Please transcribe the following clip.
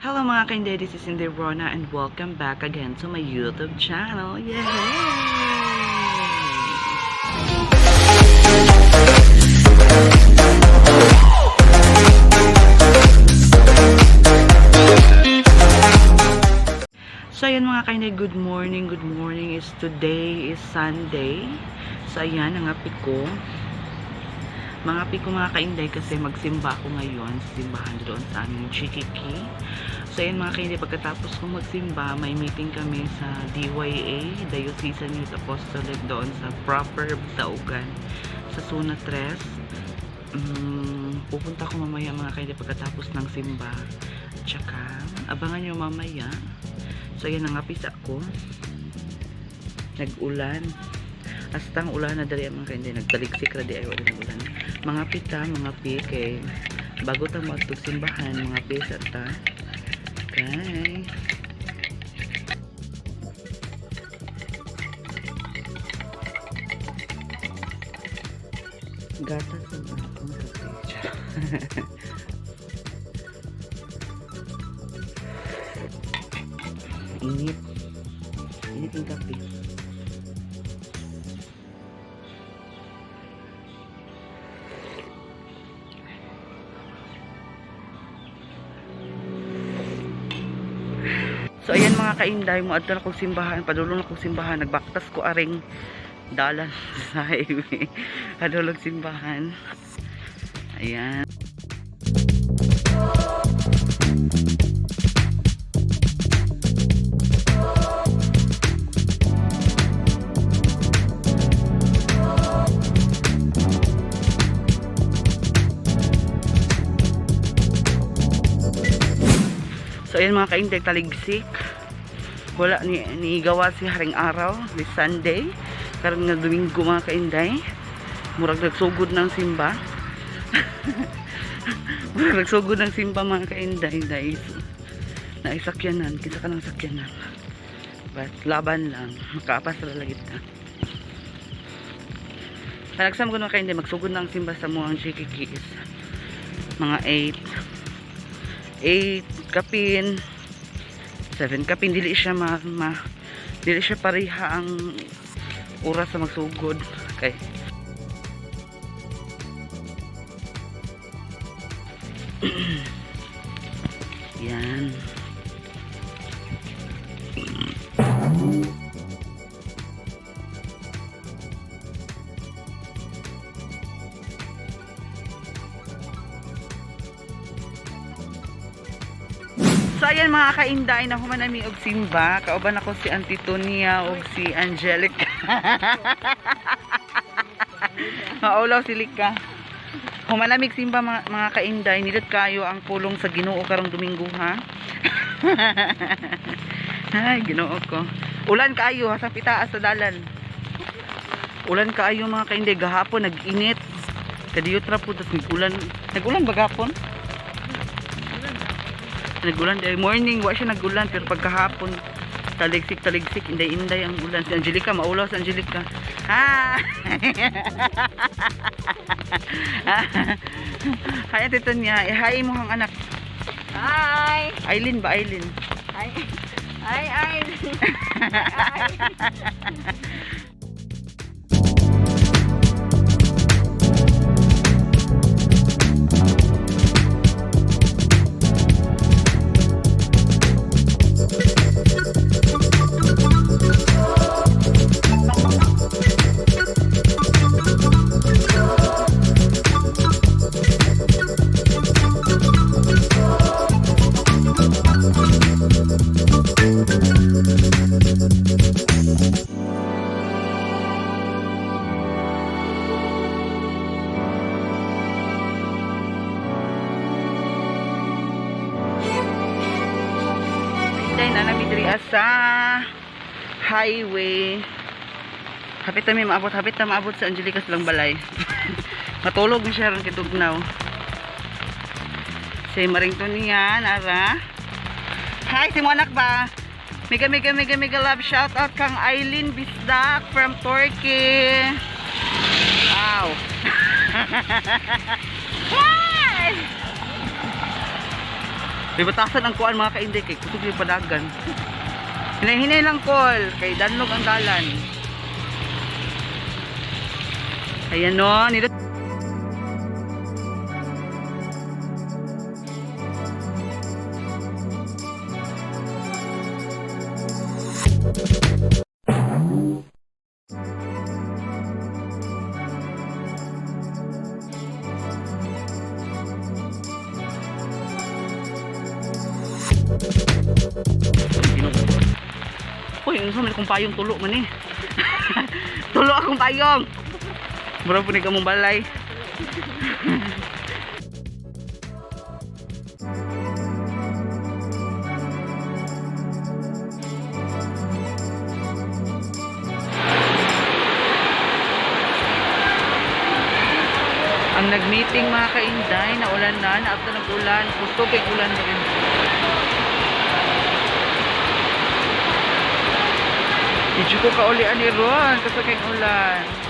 Hello, mga kainday, this is Inday Rona and welcome back again to my YouTube channel. Yay! So ayan, mga kainday, good morning, good morning. Is today is Sunday. So ayan, ang api ko. Mga api ko, mga kainday, kasi magsimba ako ngayon sa simbahan doon sa aming Chikiki. So ayan, mga kainday, pagkatapos kong magsimba, may meeting kami sa DYA, Diocesan Youth Apostolate, doon sa proper Daugan, sa Zona 3. Pupunta ko mamaya, mga kainday, pagkatapos ng simba. Tsaka, abangan nyo mamaya. So ayan ang apisa ko. Nag-ulan. Astang ulan na dali, mga kainday. Nagtaliksik ra di ay wala nag-ulan. Mga pita, mga pi, kay bago ta mo simbahan, mga pi sa ta. Okay. Gatas ang akong kape. Charot. Init. Init yung kape. So ayan, mga kainday, mo adto na kong simbahan, padulong na kong simbahan, nagbaktas ko aring dalan sa highway. Padulong simbahan. Ayan. So ayan, mga kainday, taligsik. Wala ni gawa si Haring Araw this Sunday. Karon nga Domingo, mga kainday. Murag nagsugod ng simba. Murag nagsugod ng simba, mga kainday, dahil naisakyanan, kinsa ka ng sakyanan. But laban lang, makaapas ra lagi ta. Panagsam ko, mga kainday, magsugod na ang simba sa muang Chikikis. Mga 8 8 kapin, 7 kapin, dili siya ma dili siya pareha ang oras sa magsugod kay yan. So ayan, mga kainday, na human nami og simba. Kauban ako si Auntie Tonia og si Angelica. Maulaw si Lika. Human nami og simba, mga kainday, nindot kayo ang pulong sa Ginoo karong Domingo, ha. Ay, Ginoo ko. Ulan kaayo ha sa pitaas sa dalan. Ulan kaayo, mga kainday, gahapon nag-init. Kadiyot ra pud tas nag-ulan. Nag-ulan ba gahapon? Nagulan eh, morning wa siya nagulan, pero pagkahapon taligsik taligsik, inday inday ang ulan. Si Angelica, maulaw si Angelica. Ha. Hi, Ate Tonya. Eh, hi mo ang anak. Hi! Eileen ba, Eileen? Hi! Hi, hi! Hi! Inday na nami diri sa highway. Hapit na mi maabot, hapit na maabot sa Angelica sa lang balay. Matulog na siya ron kitugnaw. Si Maring Tonia, nara. Hi, si mo anak ba? Mega mega mega mega love shout out kang Eileen Bisdak from Turkey. Wow. Hi! May batasan ang kuan, mga kainday, kay kusog yung padagan. Hinay-hinay lang, kol, kay danlog ang dalan. Ayan no, nila. Ginoo. Uy, ano sa man akong payong, tulo man eh. Tulo akong payong. Mura po ni kamong balay. Ang nag-meeting, mga kainday, na ulan na, na after nag-ulan, gusto kay ulan na rin. Medyo ko kaulian ni Ron kasi kay ulan.